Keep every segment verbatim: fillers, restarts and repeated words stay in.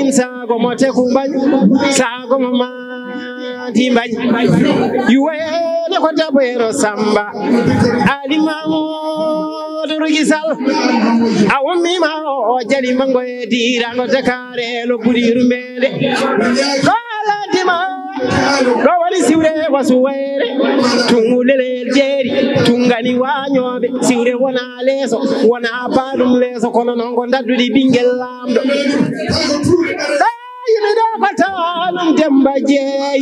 Sago mo teku mbañ, sago mo mandi mbañ. Yuwene ko daboyero Samba. Ali Mamoudou Rugisal. A ummima o jali mango e dirango Dakar e lobbudi yurmede. Ko aladima. Ɗo woni siwre wasu wayre. Tungu lelel jeeri. Tungani wañooɓe. Siwre wona leeso. Wona baɗum leeso. Kono noon ko dadduɗi ɓinngel laamɗo. Ɗo yimi ɗo ko tanum Demba Jeey.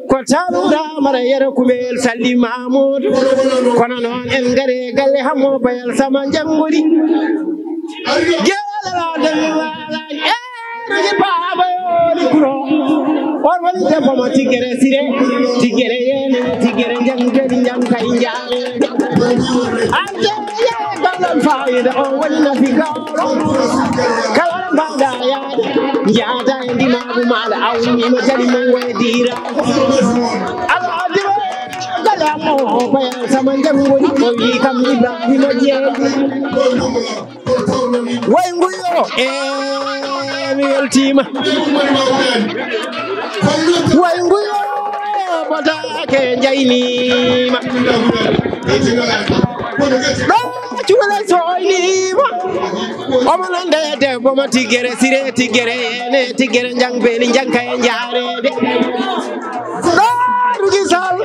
Ko tanum Damara Yero Kumel Salli Mamoudou. Kono noon en ngare galle Hammo Bayal Sama Janngori. Gelala dami wala. Rugi baaba yooli kuro. On woni debbo mo Tigere Sire. Tigere yene, Tigere jam, jam, jam, kay jam. Ante ye galal fayida, on woni nafi gawlo. Kala mbaɗa yaade. Njaata e ndimagu maala, a ummima jali mango e dira. Ala dira. Gala mo, baya sama jam woni, o wi kam Ibrahima Jeey. Way nguyo, e mi weltima. Way nguyo, botake jaynima. Ɗo cuwala soynima. Omo nande debbo mo Tigere Sire, Tigere ene, Tigere jang beni jang kay jarede. Ɗo Rugisal.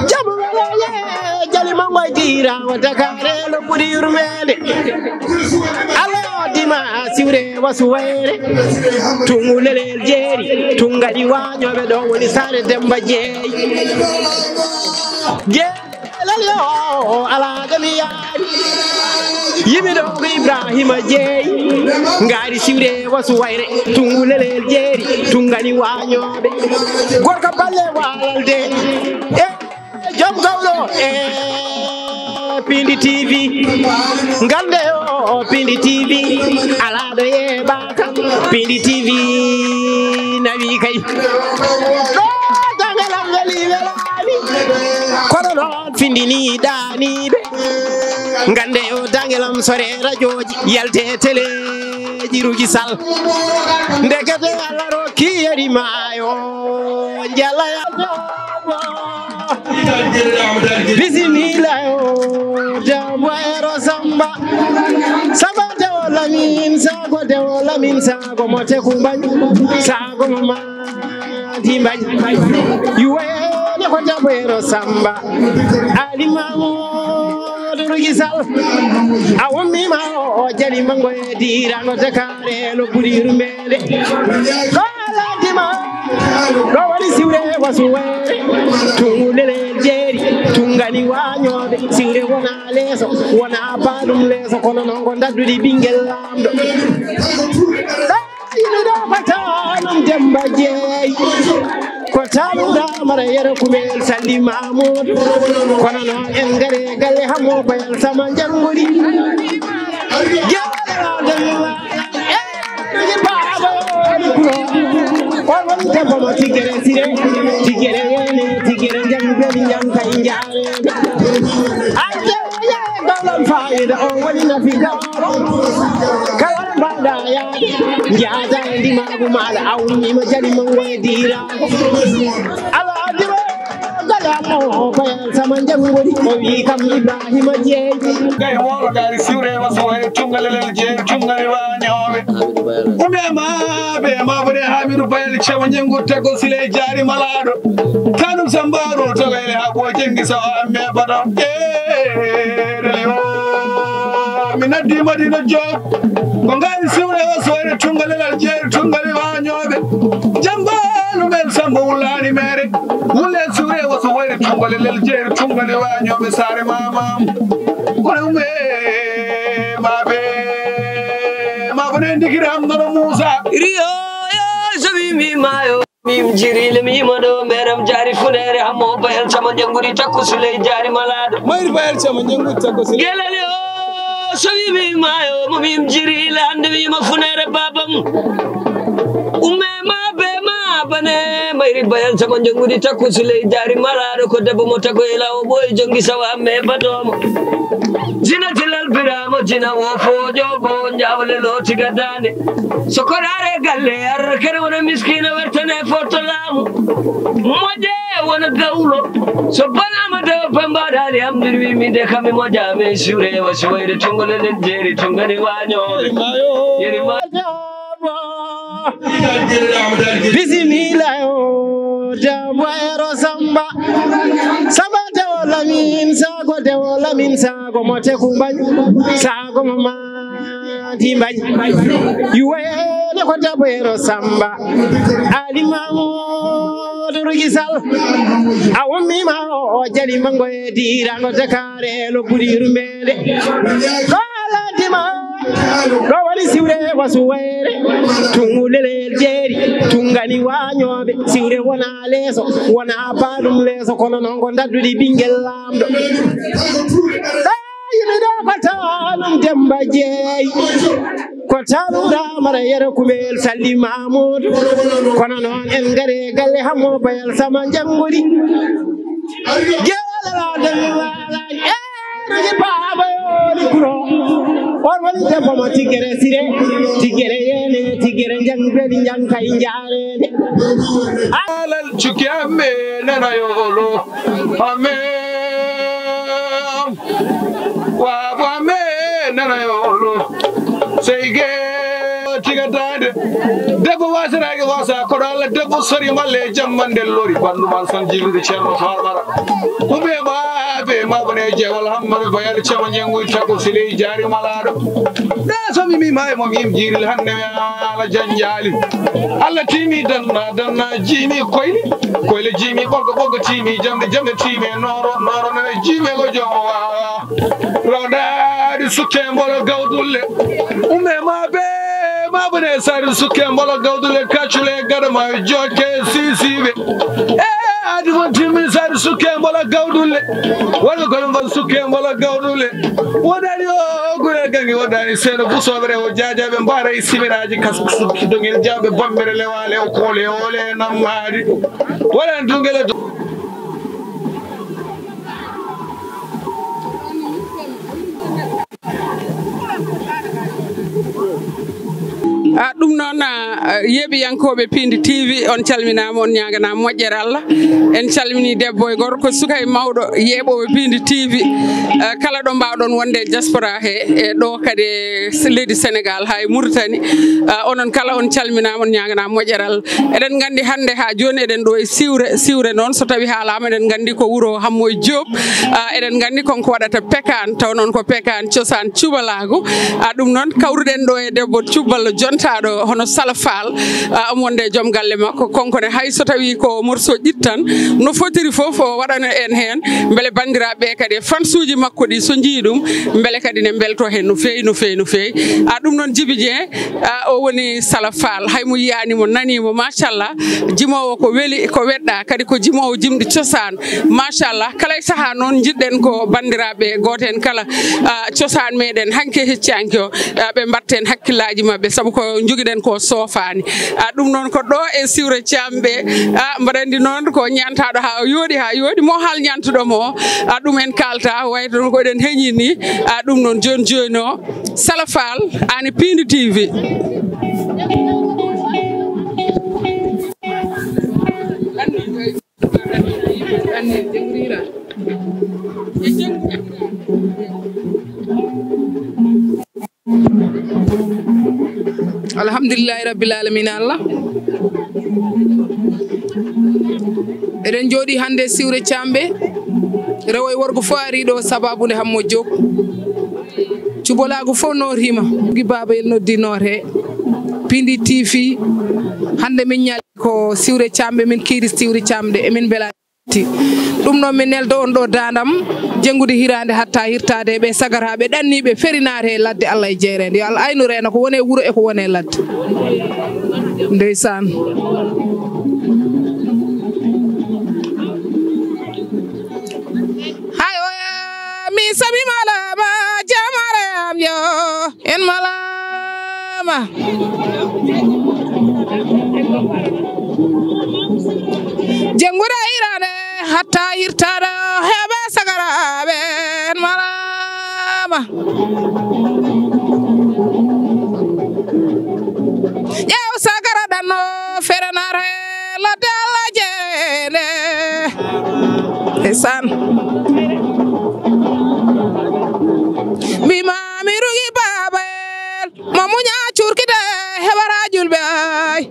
Jamu wala ye, jali mango jira, wata kare lo kudi yurmede. Ala dima siwre wasu wayre. Tungu lelel jeeri, tungadi wañooɓe ɗo woni saare Demba Jeey. Jeey lali o, ala dami yaari. Yimi ɗo ko Ibrahima Jeey. Ngari siwre wasu wayre, tungu lelel jeeri, tungani wañooɓe. Gorko balle walalde. E Joom gawlo e Pindi T V. Ngande o Pindi T V. Ala ɗo yeɓaka. Pindi T V nawi kay. Ɗo dangalam weli welani. Kono noon findini daniɓe. Ngande o dangalam sore radioji, yalte teleji, Rugisal. Ndekete Allah rokki yeri mayo. Jalla ya. Bisimilla o Demba Yero Samba. Samba dewo Lamin, sago dewo Lamin, sago mo teku mbañ, sago mo mandi mbañ. Yuwene ko Demba Yero Samba. Ali Mamoudou Rugisal. A ummima o jali mango e dirano Dakar e lobbudi yurmede. Ko aladima. Ɗo woni siwre wasu wayre. Tungu lelel jeeri. Tungani wañooɓe. Siwre wona leeso. Wona baɗum leeso. Kono noon ko dadduɗi ɓinngel laamɗo. Ɗo yimi ɗo ko tanum Demba Jeey. Ko tanum Damara Yero Kumel Salli Mamoudou. Kono noon en ngare galle Hammo Bayal Sama Janngori. Jeeɗaɗo Damiwa. Baaba woni kuro. On woni debbo mo Tigere Sire. Tigere yene, Tigere jam, jam, jam, kay jam. Ante ye galam fayida, on woni nafi gawlo. Kala mbaɗa yaade. Njaata e ndimagu maala, a ummima jali mango e dira. Ala adira. Gala mo, Bayal Sama Janngori, o wi kam Ibrahima Jeey. Kay woro dari siwre wasu wayre tungalelel jeey, tungali wañooɓe. Ume ma be ma bure Hamidu Bayal Sama Janngori tago sile jaari malaɗo. Tanum Sambaro to gayle ha bo jengi sawa amme badam. Eh, reli o. Mi naddi Madina Joop. Ko ngari siwre wasu wayre tungalelel jeey, tungali wañooɓe. Jambaanu men Samba wulani mere. Wulle sure wasu wayre tungole lel jeeri tungole wañooɓe saare mamam. Kono ume maɓe maɓe ne ndikira am nono Muusa. Riyo yo so mi mi mayo. Mim jirile mi ma ɗo mberam jaari funere hammo Bayal Sama Janngori takko suley jaari malaɗo. Mayri Bayal Sama Janngori takko suley. Gelali o so mi mi mayo mo mim jirile hande mi ma funere babam. Ume maɓe maɓe ne Ri bayal sama jonngude takku si ley jaari malaaɗo ko debbo mo tago e lawo ɓooyi jonngi sawa amme e badooma. Jina tilal biraama jina wo foojo bo jaawle lootiga daande. So koraare galle ar kene wona miskiina wertane forto laamu. Moƴƴe wona gawlo. So banaama dewo pembaɗaani am ndir wi mi de kam mi moƴƴaami siwre wa si wayde tunngole nen jeeri tunngani waañooɓe. Yeri ma. Bisimilla o debbo ero samba. Samba dewo lamin sago dewo lamin sago mo teku mbañ sago mo madi mbañ. Yuwene ko debbo ero samba. Ali Mamoudou Rugisal a ummima o jali mango e dirango Dakar e lo buri rumbe. Ko alantima ɗo woni siwre wasu wayre. Tungu lelel jeeri tungani wañooɓe siwre wona leeso wona baɗum leeso kono noon ko dadduɗi ɓinngel laamɗo. Ɗo yimi ɗo ko tanum demba jeeyi. Ko tanum ramara yero kumel salli mamoudou. Kono noon en ngare galle hammo bayal sama janngori. Gelala demi walani. Rugi baaba yooni kuro. On woni debbo mo tigere sire tigere yene tigere jang beli jang kay jarede. Alal cuki amme nana yolo amme. Wa wa me nana yolo. Seyge tiga dande. Debbo wasirage wasa koɗo Allah debbo sori malle e jamma nde lori bandu man son jilude ceerno farmara. Kume ma be ma bone je wala hammami bayal cama nyengu tako sile jari malado. Da so mi mi may mo mi im jiril hande ala janjali. Allah timi danna danna jimi koyli. Koyle jimi boggo boggo timi jamde jamde timi noro noro ne jimi go jomo wa. Rawdaɗi sukke mbolo gawdulle. Umme ma be ma bone sari sukke mbolo gawdulle kacule gada ma joke sisibe. E adi mon timmi sari sukke mbolo gawdulle. Wala ko mbol sukke mbolo gawdulle. Wodani o gure gangi wodani seno busobere o jajabe mbara isimiraji kas dongel jabe bombere lewale o kole ole namadi. Wala dungele. A ɗum noon a yeeɓiyankooɓe Pindi T V on calminaama on ñaaganaama moƴƴere Allah. En calminii debbo e gorko suka e mawɗo yeeɓooɓe Pindi T V. Kala ɗo mbaawɗon wonde e diaspora he e ɗo kadi e leydi Sénégal haa e Mauritanie. Onon kala on calminaama on ñaaganaama moƴƴere Allah. Eɗen nganndi hannde haa jooni eɗen ɗo e siwre siwre noon so tawi haalaama eɗen nganndi ko wuro Hammoy Diop. Eɗen nganndi kon ko waɗata pekaan taw noon ko pekaan cosaan cubalaagu. Ɗum noon kawruɗen ɗo e debbo cubballo jontaaɗo hono Sala Fall. Omo wonde e joom galle makko konko ne hay so tawi ko morceau ƴittan no fotiri fof o waɗana en heen mbele banndiraaɓe kadi e fansuuji makko ɗi so njii ɗum mbele kadi ne mbelto heen no feewi no feewi no feewi. Ɗum noon Jibi Dieng. O woni Sala Fall hay mo yiyaani mo nanii mo machallah. Jimoowo ko weli ko weɗɗa kadi ko jimoowo jimɗi cosaan machallah kala e sahaa noon njiɗɗen ko banndiraaɓe gooto heen kala cosaan meɗen hanke hecciyanke o ɓe mbatten hakkillaaji maɓɓe sabu ko njogiɗen ko soofaani. Ɗum noon ko ɗo e siwre camɓe. Mbaɗa anndi noon ko ñantaaɗo haa o yooɗi haa yooɗi mo haal ñantuɗo mo. Ɗum en kaalta wayto ko eɗen heñi ni. Ɗum noon jooni jooni o Sala Fall ani Pindi T V. Alhamdulillahi rabbil alamina Allah. Eɗen jooɗi hannde siwre camɓe rewo e worgo fof ari ɗo sababude Hammo Diop. Cubalaagu fof nootiima. Gi baaba el noddi noote Pindi T V. Hannde min ñaali ko siwre camɓe min kiiri siwre camɗe emin mbela ti ɗum noon min neldo on ɗo daandam. Jenngude hiraande hatta hirtaade ɓe sagaraaɓe ɗanniiɓe feri naate e ladde Allah e jeereende yo Allah aynu reena ko wone wuro e ko wone ladde. Ndeysaan. Hay oya mi sabi mala ma jamare am yo en mala. Jengude hiraande hatta hirtaade heɓe sagaraaɓe en malaama. Ƴeew sagara ɗanno ferenare ladde Allah jeene. Ndeysaan. Mbi maami rugi baaba en. Mo muña curkide heɓara julɓe ay.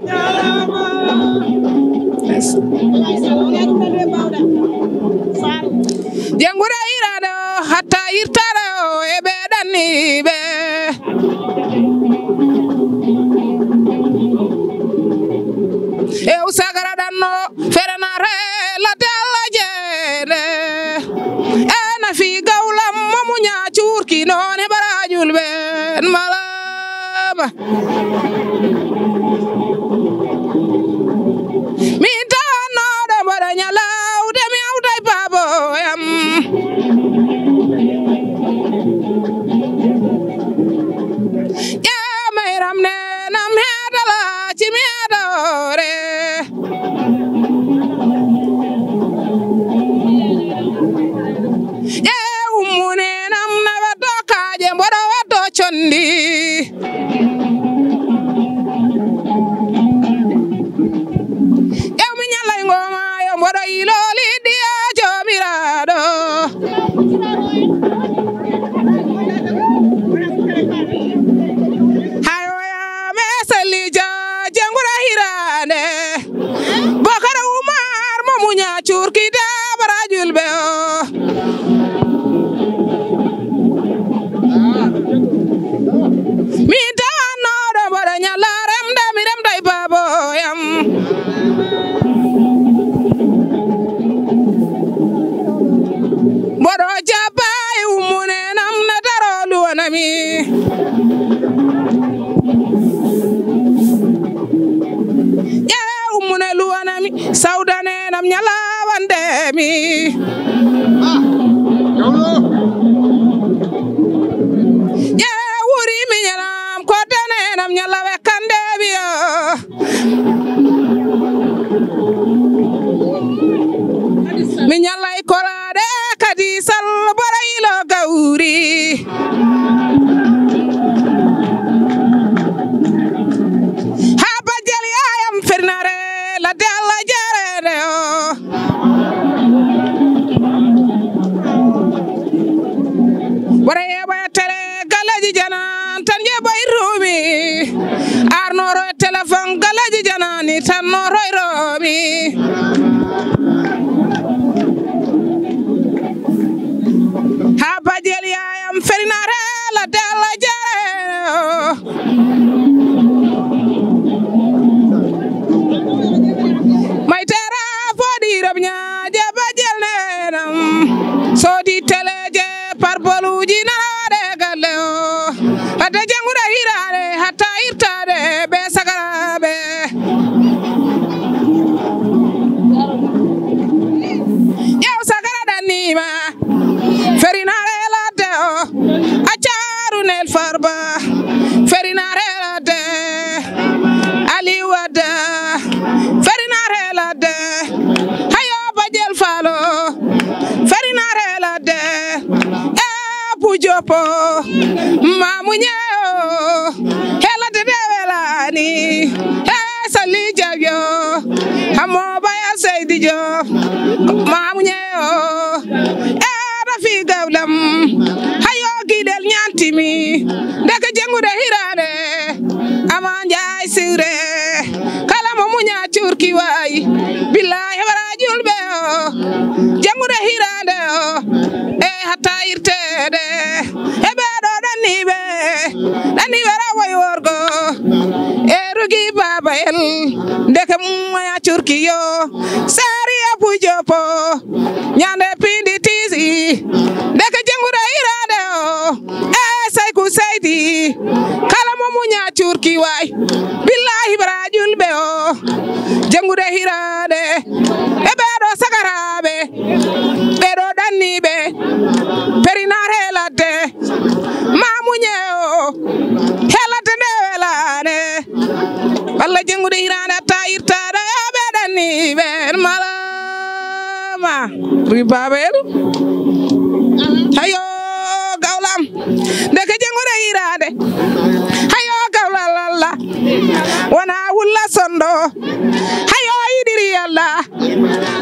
Jengude hiraande o hatta hirtaade o e ɓe ɗanniɓe. E usagara ɗanno ferenare ladde Allah jeene. E nafi gawlam mo muña curki noon heɓara julɓe en malaama. Min tawannooɗo mboɗo ñalawde mi hawtay baabo am. Ƴeewa mayram nenam heedalaaci mi heedoore. Ƴeewa ummunenam na waddo kaaƴe mboɗo waddo condi. Ƴeew mi ñallay ngoma yo mboɗo yiloli ɗiya joomiraaɗo. Hayoya me salija jengura hirande. Bokara Umar mo muña curki dabara julɓe o. Min tawannooɗo mboɗo ñalla remde mi remday baabo yam. Mboɗo jabba e ummune nam na daro luwanami. Ƴeewe ummune luwanami sawdane nam ñala wandemi. Ƴeewe wuri mi ñalam koddane nam ñala wekkandemi o. Mi ñallay kolaɗe kadi sal bora ilo gawri. Ha bajjel yayam fernare ladde Allah jerede o. Bora yeɓa tele galaji janan tan yeɓa rumi. Arnoro téléphone galaji janani tan no royromi. Ha bajel yayam ferinare la della jere. Maytera fodi robnya je bajel nenam. Sodi teleje parboluji narade galle o. Hade jangude hirare hatta irtade be sagarabe. Ƴeew sagara ɗannima ferinare ladde o. Accaru nel farba ferinare ladde. Ali wadda ferinare ladde. Hayo bajel falo ferinare ladde. E bujopo mamuñe o helade de welani. E sali jabio hamo baya seydi jo mamuñe o. E rafi gawlam hayo giɗel ñantimi. Ndeke jengude hirande ama njaay sire. Kala mo muña curki wayi billahi wara julɓe o. Jangude hirande o e hatta irtede e ɓeɗo ɗanniɓe. Ɗanniɓe rawoy worgo e rugi baba el. Ndeke muña curki yo sari abujopo. Ñande pindi tisi ndeke jangude hirande o. E sayku seydi kala mo muña curki way billahi bara julɓe o. Jangude hirande e ɓeɗo sagaraɓe ɓeɗo ɗanniɓe perinare ladde mamuñe o. Helade nde wela Balla jenngude hiraande hatta irtaade, ɓe ɗanni ɓeen malaama. Ribaabel. Hayo gawlam. Ndeke jenngude hiraande. Hayo gawlal Allah. Wona wulla sonndo. Hayo yiɗiri Allah.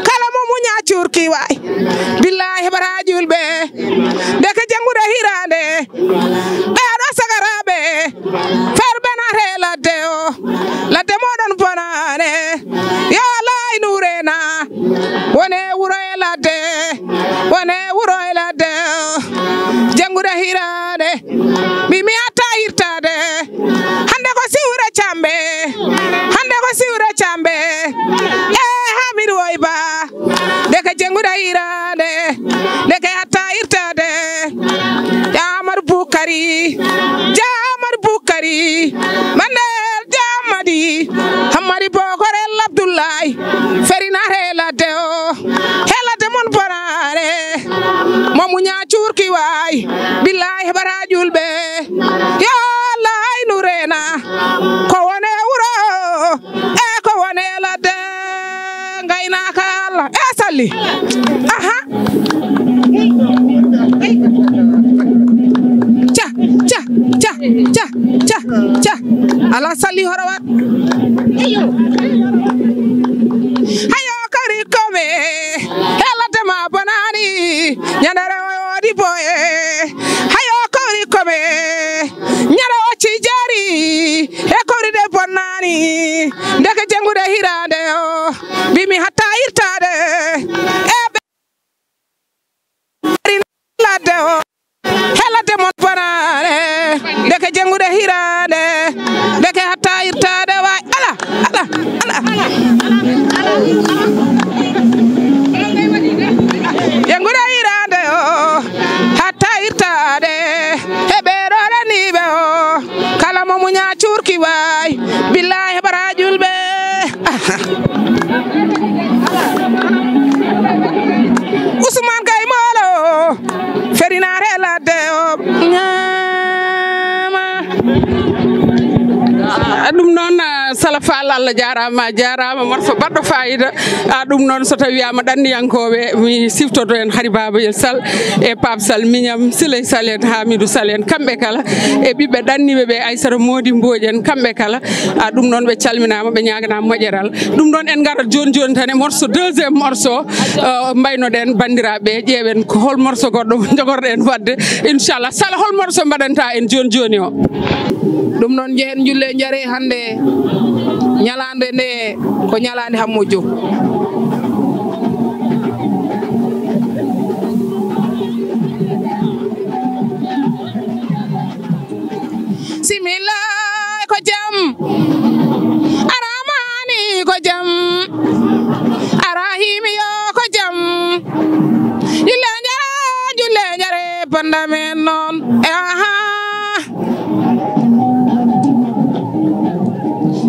Kala mo muña cuurki waay. Billahi heɓata julɓe. Ndeke jenngude hiraande. Ɓe aɗo sagaraaɓe. Ferɓe naate ladde o. Ladde moɗon bonaane. Yo Allah e nuurena. Wone wuro e ladde. Wone wuro e ladde o. Jenngude hiraande. Mimi hatta irtaade. Hannde ko siwre cambe. Hannde ko siwre cambe. E Hamidu Woy Ba. Ndeke jenngude hiraande. Ndeke hatta irtaade. Jaamar Bukari. Jaamar Bukari. Mandel Jaamadi. Hammadi Bokore Abdullahi. Feri naate ladde o. He ladde mon bonaare. Mo muña cuurki waay. Billahi heɓata julɓe. Yo Allah e nuurena. Ko wone wuro. E ko wone ladde. Ngaynaaka Allah. E salli. Aha. Ca, ca, ca, ca, ca, ca. Ala salli horawa. Hayo kawri kome, he ladde ma bonaani, ñande rewo woodi boye. Hayo kawri kome, ñande o ci jaari, he kawri de bonaani, ndeke jenngude hiraande o, mimi hatta irtaade, e ɓe ladde o. He ladde mon bonaare. Ndeke jenngude hiraande. Ndeke hatta irtaade waay. Ala, ala, ala. Jenngude hiraande o. Hatta irtaade. He ɓe ɗo reniiɓe o. Kala mo muña cuurki waay. Billahi heɓata julɓe. Ousmane Gaye Molo. Ferinaare ladde o ñaama. Ah, ɗum noon, ah, Sala Fall, Allah jaaraama, a jaaraama, morso baɗɗo fayida. Ah, ɗum noon, so tawi wiyaama ɗanniyankooɓe, mi siftoto en Hari Baaba Sall e Pape Sall, Miñam, Siley Sall en, Hamidou Sall en, kamɓe kala, e ɓiɓɓe ɗanniiɓe ɓe, Aissata Mody Mbodj en, kamɓe kala. Ah, ɗum noon, ɓe calminaama, ɓe ñaaganaama moƴƴeral. Ɗum ɗon en ngarat jooni jooni tan e morceau, deuxième morceau, euh, mbaynoɗen banndiraaɓe, ƴeewen ko hol morceau goɗɗo njogorɗen waɗde. Inchallah, Sala, hol morceau mbaɗanta en jooni jooni o? Ɗum noon, njehen njulle njare hannde, ñalaande nde ko ñalaande Hammuju. Similla ko jam, a raamaani ko jam, a rahiimi yo ko jam. Julle njare, julle njare, banda men noon. E aha.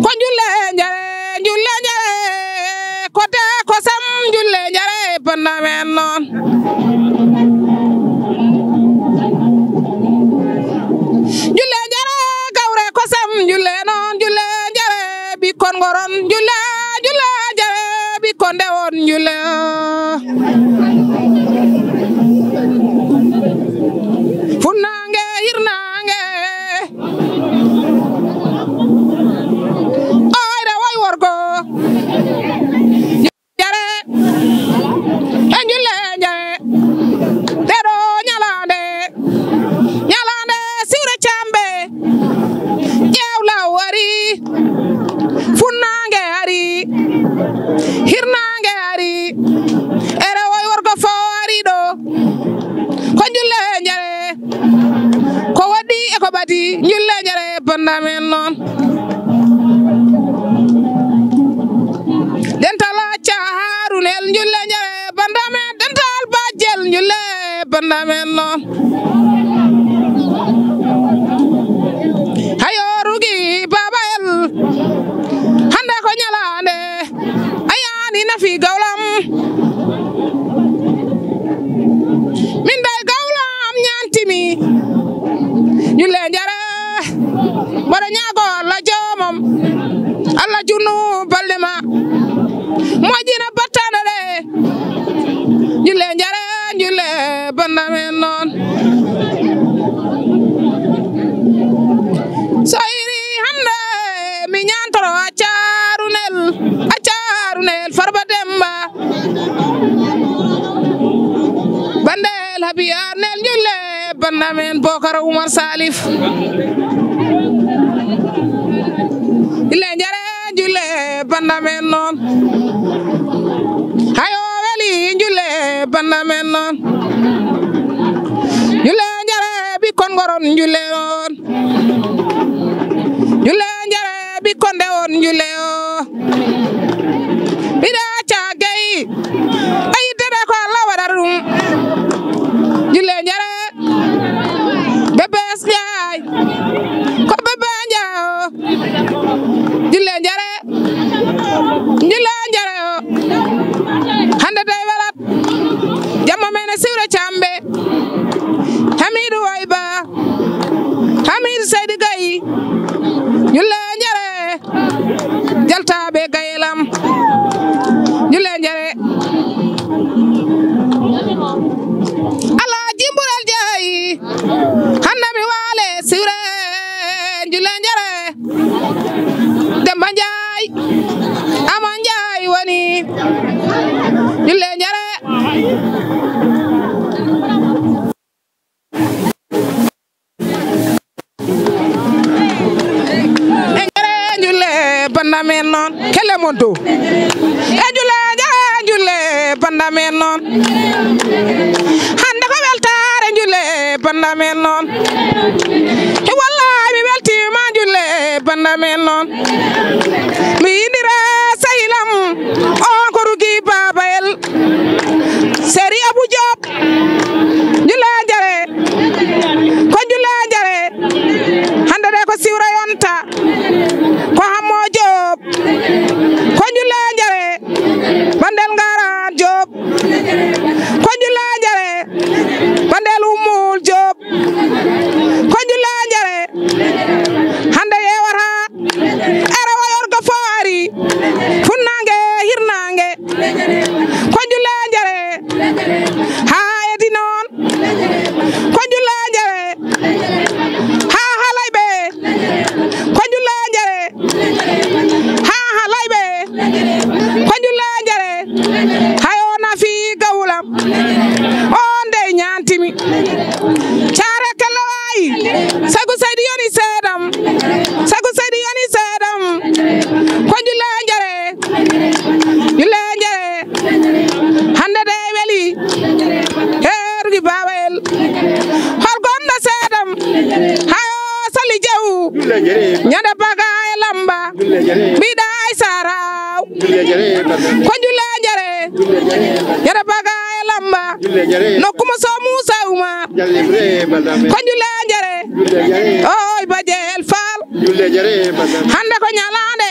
Ko julle njare, julle njare, ko de ko sam julle njare, banda men noon. Julle njare, gawre kosam, julle noon, julle njare, ɓikkon ngoron, julle, julle njare, ɓikkon ndewon, julle. Funnaange, hirnaange, oyre woy worgo. Jare, e julle jare, ɗeɗo ñalaande, ñalaande siwre cambe, ƴeew law ari, funnaange ari, hirnaange ari, e rewoy worgo fo ari ɗo, ko julle jare, ko waɗi e ko ɓadi, julle jare, banda men noon. Dental acca Harunel, julle njare banda men. Dental bajjel, julle banda men noon. Hayo rugi Baba El. Hannde ko ñalaande. A yaani nafi gawlam. Min day gawlam ñaantimi. Julle njare. Mboɗo ñaago Allah joomam. Biya nel njulle banda men Bokar Umar Salif. Ile njare njulle banda men noon. Hayo weli njulle banda men noon. Njulle njare ɓikkon ngoron njulle noon. Njulle njare ɓikkon nde on njulle o. Mbiɗa acca gay. A yiddata ko Allah waɗata ɗum. Njulle njare. Bébé Njaay. Ko bébé Njaay o. Njulle njare. Njulle njare o. Hannde tawi welat. Jamma men e siwre cambe. Hamidu Wayba. Hamidu Seydi Gayi. Njulle njare. Jaltaaɓe gayelam. Njulle njare. Alaa jimbural jeyi. Hannde mi waale siwre. Njulle njare. Demba Njaay. Ama Njaay woni. Njulle njare. E njare njulle banda men noon. Kelle mon dow. E njulle, e njulle banda men noon. Hannde ko weltaare njulle banda men noon. E wallahi mi weltiima njulle banda men noon. Mi yinira sahilam on ko Rugi Babayel. Seri Abu Diop. Njulle njare. Ko njulle njare. Hannde de ko siwre yonta. Ko Hammo Diop. Ko njulle njare. Bandel Ngaran Diop. Ko njulle njare. Bandel Ummul Diop. Ko njulle njare. Hannde yewata. Era wayorga fo ari. Funnaange, hirnaange. Ko njulle njare. Haa edi noon. Ko njulle njare. Haa halayɓe. Ko njulle njare. Haa halayɓe. Ko njulle njare. Hayo nafi gawlam. On dey ñaantimi. Caare kelle waay. Sagu Seydi yoni seedam. Sagu Seydi yoni seedam. Ko njulle njare. Njulle njare. Hannde de weli. Heerugi Babayel. Hol gonɗo seedam. Hayo sali jewu. Ñande baga e lamba. Mbiɗa ay saraw. Ko njulle njare. Yere baga e lamba. Nokku mo so Musa Uma. Ko njulle njare. Oy Bajel Fall. Hannde ko ñalaande.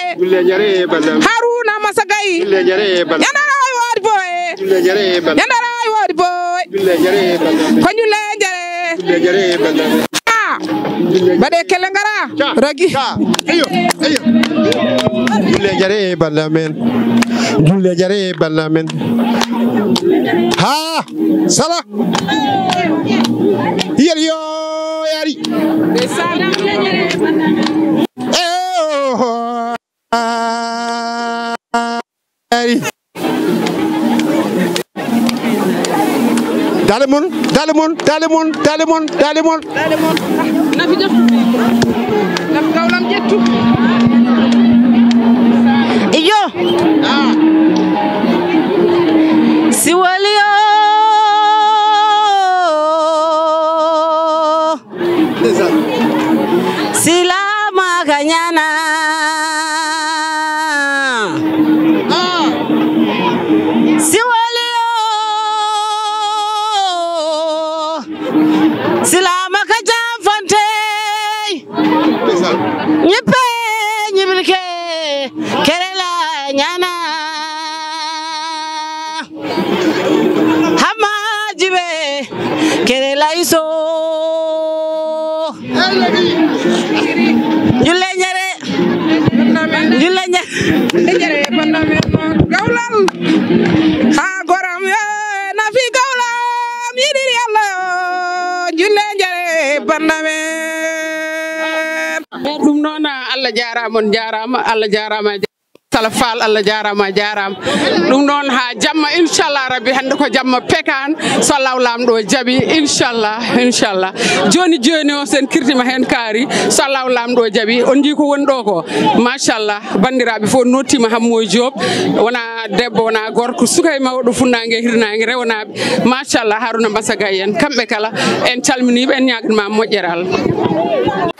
Haruna Masagayi. Ñandara ay woodi boye. Ñandara ay woodi boye. Ko njulle njare. Ah! Mbaɗe kelle ngara. Ragi. Ayo, ayo. Julle jare balla men. Julle jare balla men. Ha! Sala. Yel yo yari. Eh, oh. Ari. Dale mon, dale mon, dale mon, dale mon, dale mon. Nafi jam. Nafi gawlam ƴettu. Iyo. Si wali o. Silaama ka ñaana. Si wali o. Silaama ka janfantey. Ñippe ñimirke. Kerela ñaana. Hammaji ɓe kere layso. Julle njare. Julle njare. Julle njare. Gawlal. Ha goram yo nafi gawlam yiɗiri Allah yo. Julle njare banda men. Ɗum noon, Allah jaaraama, on jaaraama, Allah jaaraama. Sala Fall, Allah jaaraama, a jaaraama. Ɗum noon haa jamma, inchallah rabbi, hannde ko jamma pekaan, so Allahu Laamɗo o jaɓi, inchallah, inchallah. Jooni jooni o, so en kirtima heen kaari, so Allahu Laamɗo o jaɓi, on njii ko woni ɗo ko, machallah, banndiraaɓe fof nottiima Hammoy Diop, wona debbo, wona gorko, suka e mawɗo, funnaange e hirnaange, rewnaaɓe, machallah, Haruna Mbasaga en, kamɓe kala, en calminiiɓe, en ñaaganiima moƴƴere Allah.